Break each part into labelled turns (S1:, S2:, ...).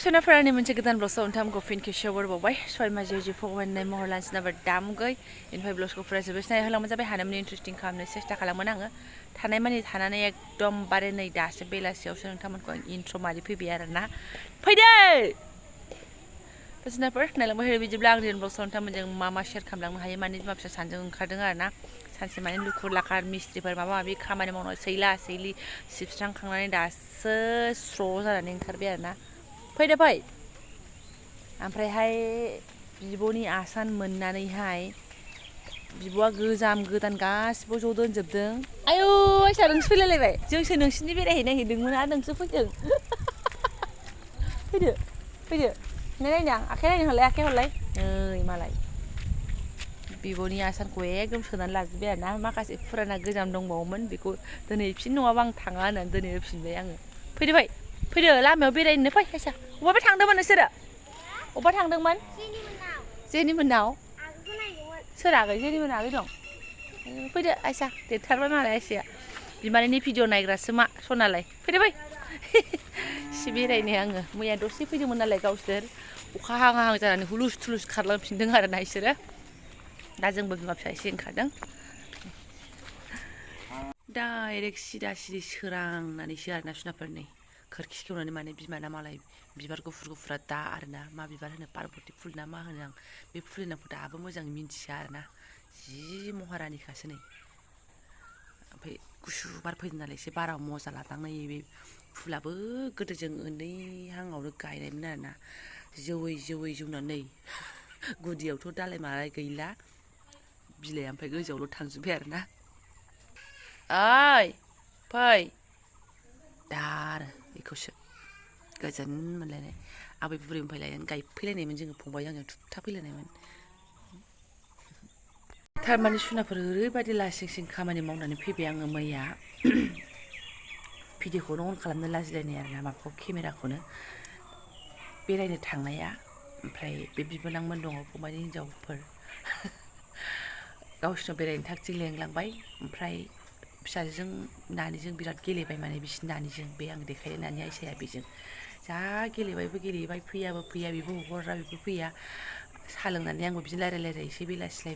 S1: सोनाफोरानि मोनसे गोदान ब्लगसआव नोंथांमोनखौ फिन खेबसेयाव बरबावबाय सयमा जिउ फगवाननाय महर लानसिनाबा दामगै इनिफ्राय ब्लगसखौ फुरा जोबोद सिनाय होलांबाय जाबाय हानायमानि इन्टारेस्टिं खालामनो सेस्था खालामोन आङो थानायमानि थानानै एकदमबारे नै दासो बेलासियावसो नोंथांमोनखौ आं इन्ट्र' मारि फैबाय आरोना फैदो सोनाफोर नायलांबाय होयो बिदिब्ला आं दिनै ब्लगसआव नोंथांमोनजों मा शेयार खालामलांनो हायो माने बिमा फिसा सानजों ओंखारदों आरोना सानसे माने लुखुर लाखार मिस्ट्रिफोर माबा माबि खामानि मावनाय सैला सैलि सिबस्रांखांनानै दासो स्र' जानानै ओंखारबाय आरोना फैदो फै ओमफ्रायहाय बिब'नि आसान मोननानैहाय बिब'आ गोजाम गोदान गासिबो ज' दोनजोबदों आयौ आयसा नोंसो फैलायलायबाय जोंसो नोंसिनि बेरायहैनो नागिरदोंमोन आरो नोंसो फैदों फैदो फैदो नायनां आखाइ नायनो हरलाय आखाइ हरलाय नै मालाय बिब'नि आसानखौ एकदम सोनानै लाजोब्बाय आरोना माखासे फुराना गोजाम दंबावोमोन बेखौ दोनहैफिन नङाबा आं थाङा होननानै दोनहैफिनबाय आङो फैदो फै फैदो लामायाव बेरायनो फै आयसा अबेबा थांदोंमोन नोंसोरो अबेबा थांदोंमोन जेनि मोननाव सोर आगै जेनि मोन आगै दं फैदो आयसा देरथारबाय मालाय आयसाया बिमानैनि भिडिअ नायग्रासो मा सनालाय फैदो फै एसे बेरायनो आङो मैया दसे फैदोंमोन नालाय गावसोर अखा हां हां जानानै हुलुस थुलुस खारलांफिनदों आरोना बिसोरो दा जोंबो बिमा फिसा एसे ओंखारदों डाइरेक्ट सिदा सिदि सोरांनानैसो आरोना सुनाफोर नै खोरखि खेवनानै माने बिमाना मालाय बिबार गुफुर गुफुरा दा आरोना मा बिबार होनो पार्बति फुल ना मा होनो आं बे फुलनि नामखौ दाबो मोजाङै मिन्थिया आरोना जि महारानिखासो नै ओमफ्राय गुसु बार फैदों नालाय एसे बाराव मजा लादांनाय बे फुलाबो गोदो जों उन्दैहांआवनो गायनायमोन आरोना जौयै जौयै जौनानै गुदियावथ' दालाय मालाय गैला बिलाइआ ओमफ्राय गोजौआवल' थांजोब्बाय आरोना ओइ फै दा आरो बेखौसो गोजोन मोनलायनाय आबै बुरै मोनफैलायनानै गायफैलायनायमोन जोङो फंबाय आंजों थुबथा फैलायनायमोन थारमाने सुनाफोर ओरैबायदि लासिं सिं खामानि मावनानै फैबाय आङो मैया भिडिअखौनो अन खालामनो लाजिलायनाय आरोना माबाखौ केमेराखौनो बेरायनो थांनाया ओमफ्राय बे बिबोनांमोन दङ फंबायनि हिनजावफोर गावसिनाव बेरायनो थागथिग लेंलांबाय ओमफ्राय फिसाजोजों नानिजों बिराद गेलेबाय माने बिसिनि नानिजों बे आं देखायनाय नानि आइसाया बेजों जा गेलेबायबो गेलेबाय फैयाबो फैया बेबो हगारा बेबो फैया साहा लोंनानै आंबो बिदिनो रायलाय रायलाय एसे बेलासिलाय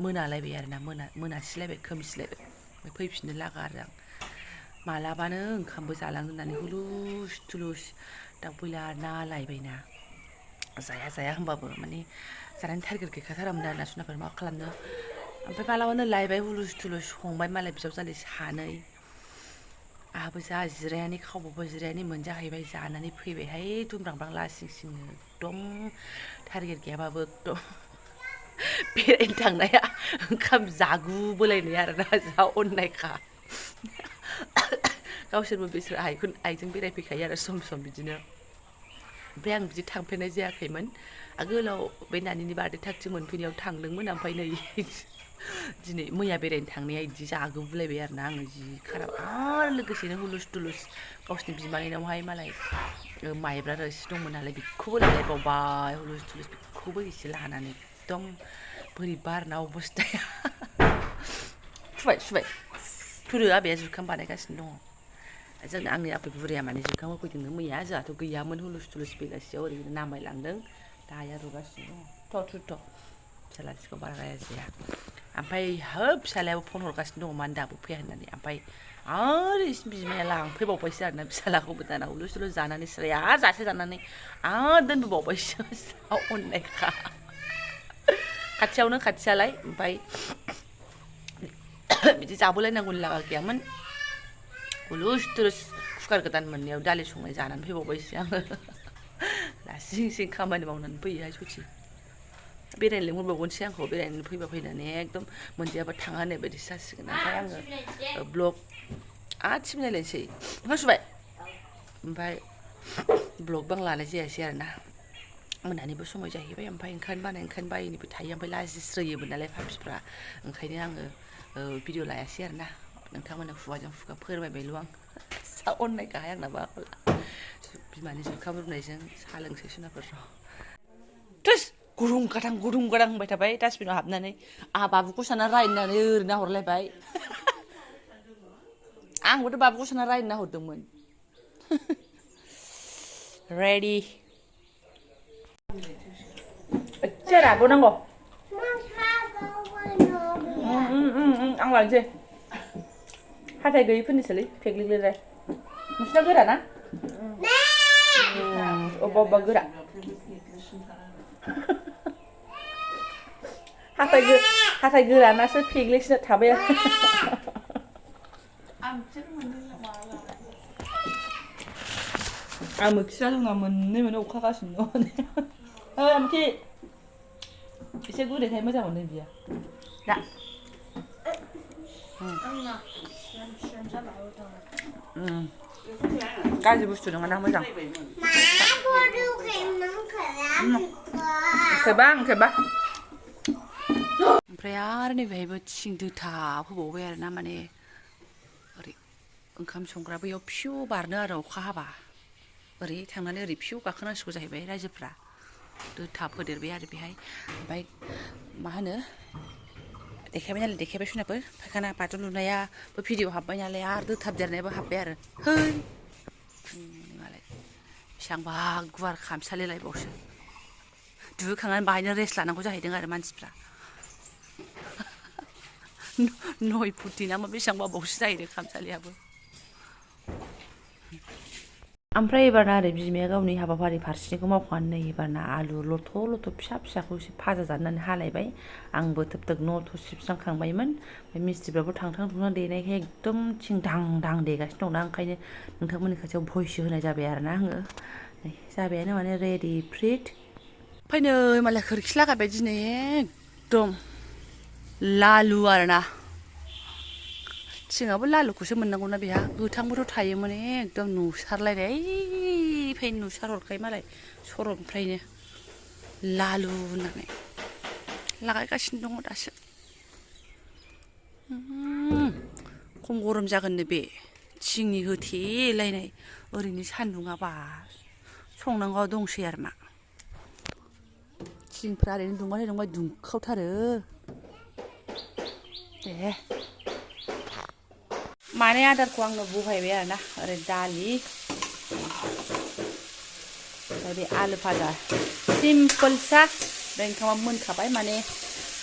S1: मोनालायबाय आरोना मोनासिलायबाय खोमसिलायबाय ओमफ्राय फैफिननो लागा आरो आं मालाबानो ओंखामबो जालांनो होननानै हुलुस थुलुस दाउ बयलार ना लायबायना जाया जाया होनबाबो माने जानायनि टारगेट गैखाथारामोन आरोना सुनाफोर मा खालामनो ओमफ्राय मालाबानो लायबाय हुलुस थुलुस संबाय मालाय बिजावजालि सानै आहाबो जा जिरायनानै खावबावबाय जिरायनानै मोनजाहैबाय जानानै फैबायहाय दुमब्रांब्रां लासिं सिंनो एकदम टारगेट गैयाबाबो एकदम बेरायनो थांनाया ओंखाम जागुबोलायनाय आरोना जा अननायखा गावसोरबो बिसोर आइजों बेरायफैखायो आरो सम सम बिदिनो ओमफ्राय आं बिदि थांफेरनाय जायाखैमोन आगोलाव बे नानिनि बार्थडे थागथिग मोनफैनायाव थांदोंमोन ओमफ्राय नै दिनै मैया बेरायनो थांनाया बिदि जागोबलायबाय आरोना आङो जि खाराब आरो लोगोसेनो हुलुस थुलुस गावसिनि बिमानैनावहाय मालाय माइब्रा रोसि दंमोन नालाय बेखौबो लायबावबाय हुलुस थुलुस बेखौबो एसे लानानै एकदम बोरैबा आरोना अबस्थाया सुबाय थुदो आबैया जुखाम बानायगासिनो दङ जों आंनि आबै बुरैया माने जुखाम होफैदोंनो मैया जोंहाथ' गैयामोन हुलुस थुलुस बेलासियाव ओरैनो नामायलांदों दा आइया रुगासिनो दङ थ' फिसालानिखौ बारा रायजाया ओमफ्राय फिसालायाबो फन हरगासिनो दङ मानो दाबो फैया होननानै ओमफ्राय आरो बिमाया लांफैबावबायसो आरोना फिसालाखौबो दाना हुलुस थुलुस जानानै स्राया जासे जानानै आरो दोनबोबावबायसो जा अननायखा खाथियावनो खाथियालाय ओमफ्राय बिदि जाबोलायनांगौनि लागा गैयामोन हुलुस थुलुस कुकार गोदान मोननायाव दालि संनाय जानानै फैबावबायसो आङो लासिं सिं खामानि मावनानै फैयोहाय सथि बेरायनो लिंहरबावगोनसै आंखौ बेरायनो फैबा फैनानै एकदम मोनजायाबा थाङा होननाय बायदिसो जासिगोन ओमफ्राय आङो ब्लग आथिं मिलायलायनोसै ओंखाम सुबाय ओमफ्राय ब्लगबो आं लानाय जायासै आरोना मोनानिबो समाय जाहैबाय ओमफ्राय ओंखारनो बायनिबो थायो ओमफ्राय लाजिस्रोयोमोन नालाय फाफिफ्रा ओंखायनो आङो भिडिअ लायासै आरोना नोंथांमोननो खुगाजों खुगा फोरमायबायल' आं जा अननायखाहाय आंनाबा बिमानि जुखाम रुनायजों साहा लोंसै सुनाफोर थुस गुदुं गादां होनबाय थाबाय डास्टबिनाव हाबनानै आंहा बाबुखौ साना रायनानै ओरैनो नाहरलायबाय आंबोथ' बाबुखौ साना रायनो नाहरदोंमोन रेडि सियारा बनांगौ आं लानोसै हाथाय गैयैफोरनिसोलै फेग्लिग्लिलाय नोंसिना गोरा ना अबा अबा गोरा हाथाय गोरानासो फेग्लिसिना थाबाय आं मोखिरा जोंना मोननै मोनो अखागासिनो दं आमथि एसे गुरैखाय मोजां मोनो बियो दा गाज्रि बुस्थु नङा ना मोजां खेबा ओमफ्राय आरो नैबेहायबो थिं दोथाब होबावबाय आरो ना माने ओरै ओंखाम संग्रा बैयाव फिउ बारनो आरो अखा हाबा ओरै थांनानै ओरै फिउ गाखोनांसिगौ जाहैबाय रायजोफ्रा दोथाब होदेरबाय आरो बेहाय ओमफ्राय मा होनो देखायबाय नालाय देखायबाय सुनाबो फायखाना बाथरुम लुनायाबो भिडिअ हाबबाय नालाय आरो दोथाब देरनायाबो हाबबाय आरो है मालाय बेसेबांबा गुवार खामसालि लायबावसो दुगैखांनानै बाहायनो रेस्ट लानांगौ जाहैदों आरो मानसिफ्रा 9 फुटि ना मा बेसेबांबा बावसो जाहैदों खामसालियाबो ओमफ्राय एबारना ओरै बिमाया गावनि हाबाफारि फारसेनिखौ मावखांनानै एबारना आलु लथ' लथ' फिसा फिसाखौ एसे भाजा जानानै हालायबाय आंबो थोब थोब न' सिबस्रांखांबायमोन ओमफ्राय मिस्ट्रिफ्राबो थांथां थुंथां देनायखाय एकदम थिं दां दां देगासिनो दंना ओंखायनो नोंथांमोननि खाथियाव भइससो होनाय जाबाय आरोना आङो नै जाबायानो माने रेडि फ्रिट ओमफ्राय नै मालाय खोरखि लागायबाय दिनै एकदम लालु आरोना थिङाबो लालुखौसो मोननांगौना बेहा गोथांबोथ' थायोमोन एकदम नुसारलायनाय ओइनिफ्रायनो नुसारहरखायो मालाय सर'निफ्रायनो लालु होननानै लागायगासिनो दङ दासो खम गरम जागोननो बे थिंनि होथेलायनाय ओरैनो सान्दुङाबा संनांगौआ दंसै आरो मा थिंफ्रा ओरैनो दुंबाय दुंखावथारो दे माने आदारखौ आंनो बहायबाय आरोना ओरै दालि ओमफ्राय बे आलु भाजा सिम्पोलसा बे ओंखामा मोनखाबाय माने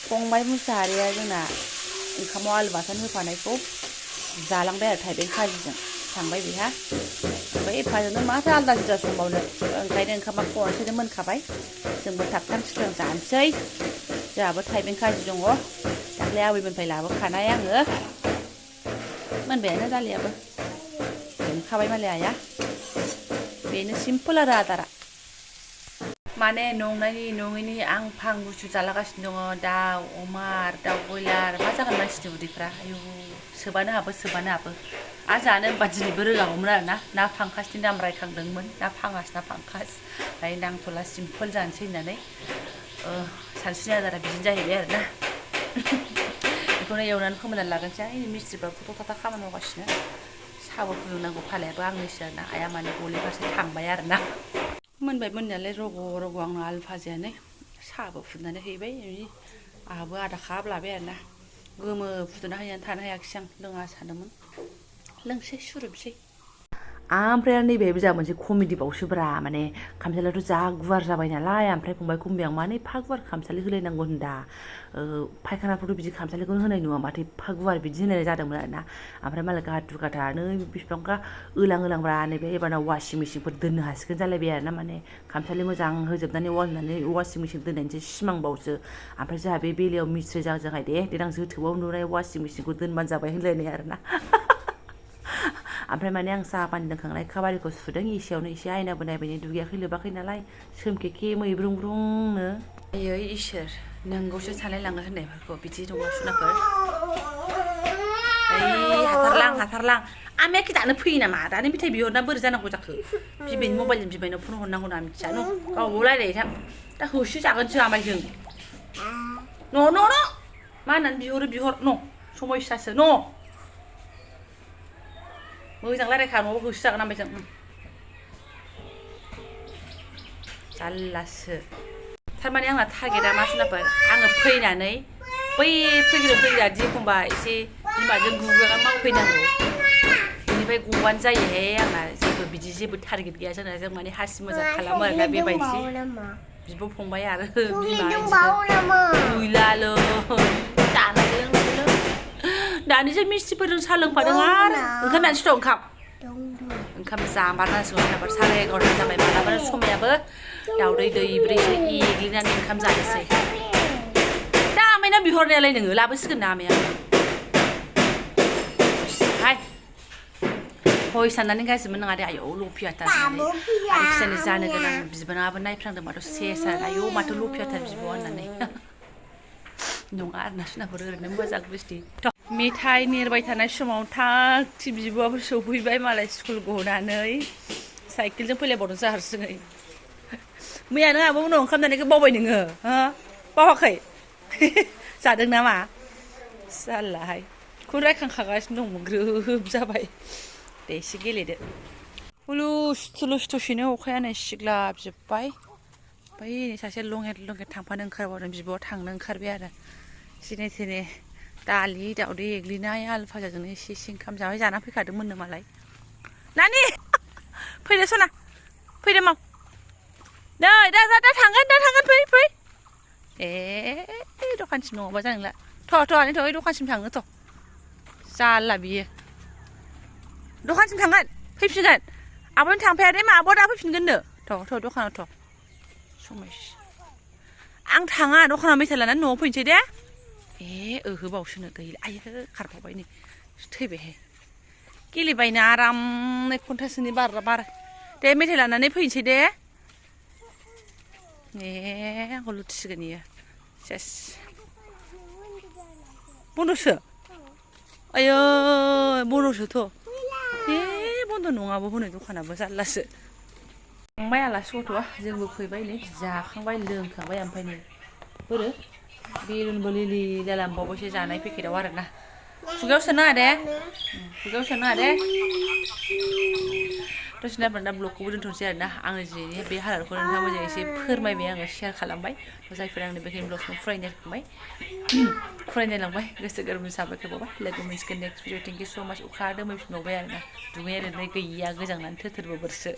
S1: फंबाय मुसाहारिया जोंना ओंखामाव आलु बाथोन होफानायखौ जालांबाय आरो थाइबें खाजिजों थांबाय बेहा ओमफ्राय एफाजोंनो माथो आलदा जुदा संबावनो ओंखायनो ओंखामा खनसेनो मोनखाबाय जोंबो थाबथाब थिथां जानोसै जोंहाबो थाइबें खाजि दङ दाख्लै आबैमोननिफ्राय लाबोखानाय आङो मोनबायानो दालियाबो संखाबाय मालाय आइया बेनो सिम्पोल आरो आदारा माने नंनायनि नङैनि आं फां बुस्थु जालागासिनो दङ दाउ अमा दाउ बयलार मा जागोन मानसिनि उदैफ्रा आयु सोबानो हाबो आरो जानो होनबा दिनैबो रोगागौमोन आरो ना फांकासनि नाम रायखांदोंमोन ना फाङास ना फांकास ओमफ्राय नांथ'ला सिम्पोल जानोसै होननानै सानसुनि आदारा बिदिनो जाहैबाय आरो ना बेखौनो एवनानै फोमोननानै लागोनसै आइ मिस्ट्रिफ्रा थ'थ' थाथा खामानि मावगासिनो साहाबो फुदुंनांगौ फालायाबो आंनिसो आरोना आइया माने गलि फारसे थांबाय आरोना मोनबाय मोननायालाय रग' रग' आंनो आलु भाजायानो साहाबो फुदुंनानै हैबाय आंहाबो आधा काप लाबाय आरोना गोमो फुदुंना हैनानै थानो हायाखिसै आं लोङा सानदोंमोन लोंसै सुरुबसै ओमफ्राय नैबेहायबो जोंहा मोनसे कमेडि बावसोब्रा माने खामसालियाथ' जा गुवार जाबाय नालाय ओमफ्राय फंबायखौ बुंबाय आं मानो एफा गुवार खामसालि होलायनांगौ होनदा फायखानाफोरथ' बिदि खामसालिखौनो होनाय नुवा माथो एफा गुवार बिदि होनाय जादोंमोन आरोना ओमफ्राय मालाय गादु गादानो बिसिबांबा ओलांब्रा नैबे एबारना वासिं मेसिनफोर दोननो हासिगोन जालायबाय आरोना माने खामसालि मोजां होजोबनानै वाल होनानै वासिं मेसिन दोननायनिसो सिमांबावसो ओमफ्राय जोंहा बे बेलायाव मिस्ट्रि जाजोंहाय दे देनां जोथोबाव नुनाय वासिं मेसिनखौ दोनबानो जाबाय होनलायनाय आरोना ओमफ्राय माने आं साहा पानि लोंखांनाय खाबारिखौ सुदों एसेयावनो एसे आयनाबो नायबाय दुगैयाखै लोबाखै नालाय सोमखेखे मैब्रुं ब्रुंनो आयै इसोर नोंगौसो सानलायलाङो होननायफोरखौ बिदि दङ सुनाफोर हाथारलां आमाया खि दानो फैयो नामा दानो मेथाइ बिहरना बोरै जानांगौ जाखो बिबैनि मबाइलजों बिबैनाव फन हरनांगौ ना मिथिया न' गावबाव रायलायथां दा होसोजागोनसो आमायजों न' मा होननानै बिहर न' समयसासो न' मोजां रायलायखा न'आव होसोजागोन आमायजों जारलासो थारमाने आंना टारगेटआ मा सुनाफोर आङो फैनानै बै फैग्रा दि एखमबा एसे बिमाजों गुग्रागा मावफैनांगौ बेनिफ्राय गबानो जायोहाय आंना जेबो टारगेट गैया जोंना जों माने हासि मोजां खालामो आरोना बेबायदि बिब' फंबाय आरो
S2: Sulit
S1: बिमा
S2: dong bau nama.
S1: गैलालो जानाय लोंनायलो दानिसो मिस्थिफोरजों साहा लोंफादों आरो ओंखाम जानोसै थ' ओंखाम जामारनांसिगौ जोंनाबो 11:30 जाबाय मालाबानो समायाबो दावदै दैब्रैसो एग्लिनानै ओंखाम जानोसै दा आमायना बिहरनायालाय नोङो लाबोसिगोन ना आमाया हाय हय साननानै गाज्रिमोन नङा दे आयौ लफियाथार होननानै आरो खिजानो जानो गोनां बिबोनाङाबो नायफ्लांदों माथो सेस आरो आयौ माथो लफियाथार बिब' होननानै नङा आरोना सुनाफोर ओरैनो मोजां बुस्थि मेथाइ नेरबाय थानाय समाव थाग थि बिब'आबो सौफैबाय मालाय स्कुल गनानै साइकेलजों फैलायबावदोंसो हारसिङै मैया नों आब' उनाव ओंखाम जानायखौ बावबाय नोङो हो बावाखै जादों नामा जारलाहाय बेखौ रायखांखागासिनो दंमोन ग्रोब जाबाय दे एसे गेलेदो हुलुस थुलुस दसेनो अखाया नै सिग्लाबजोब्बाय बै सासे लंहेद थांफानो ओंखारबावदों बिब'आ थांनो ओंखारबाय आरो जेने थेने दालि दावदै एग्लिनाय आलु फाजाजोंनो एसे ओंखाम जाबाय जाना फैखादोंमोननो मालाय नानि फैदो सना फैदो माव नै दा थांगोन फै ए दखानसिम नङाबा जानाय नंला थ' आनै थ' दखानसिम थाङो थ' जाला बियो दखानसिम थांगोन फैफिनगोन आब'नि थांफाया दे मा आब'आ दा फैफिनगोननो थ' दखानाव थ' समायसि आं थाङा दखानाव मेथाइ लानानै न'आव फैनोसै दे ए ओहो बावसोनो गैला आयो खारबावबाय नै थैबायहाय गेलेबायना आराम 1 घन्टासोनि बार दे मेथाइ लानानै फैनोसै दे ए आंखौ लुथिसिगोन इयो सेस बन्द'सो आयो बन्द'सोथ' ए बन्द' नङाबो हनै दखानाबो जारलासो थांबाय आलासि गथ'आ जोंबो फैबाय नै जाखांबाय लोंखांबाय ओमफ्राय नै बोरो बेलुनबो लिलि लालामबावबायसो जानाय पेकेटाव आरोना खुगायाव सोनाङा दे खुगायाव सोनाङा दे दसे नायब्ला दा ब्लगखौबो दोनथ'नोसै आरोना आङो जि बे हालोदखौ नोंथांमोनजों एसे फोरमायबाय आङो शेयार खालामबाय जायफोर आंनि बेखिनि ब्लगखौ फरायनायलांबाय गोसो गोरबोनि साबायखर बावबाय लोगो मोनसिगोन नेक्स्ट भिडिअ थेंक इउ स' माच अखा दोमैफिनबावबाय आरोना दुङै ओरैनो गैया गोजांनानै थोथोर बोरसो